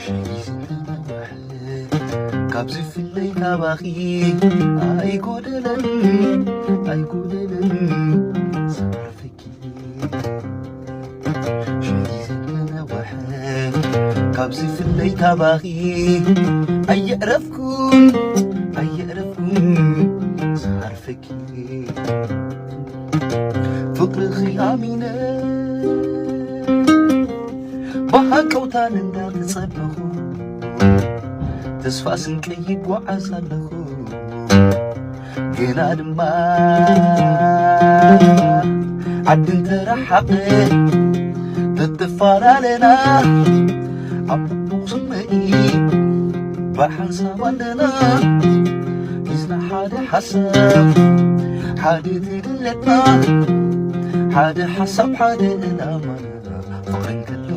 ሸይ ዝተነዋሐ ካብ ዝፍለይ ካባኺ ኣይጎደለን ኣይጎደለን ዝዓርፈኪ ሸይ ዝተነዋሐ ካብ ዝፍለይ ካባኺ ኣየዕረፍኩን ኣየዕረፍኩን ዝዓርፈኪ ፍቅርኺ ኣሚነ ብሃቀውታን እንዳተጸበኹ ተስፋ ስንቀይ ይጓዓዝ ኣለኹ ግና ድማ ዓዲ እንተረሓቐ ተተፈላለና ኣብ ጽቡቕ ስምዒ ብሓንሳብ ኣለና ሒዝና ሓደ ሓሳብ ሓደ ትድለትና ሓደ ሓሳብ ሓደ ዕላማ ፍቕሪ እንከሎ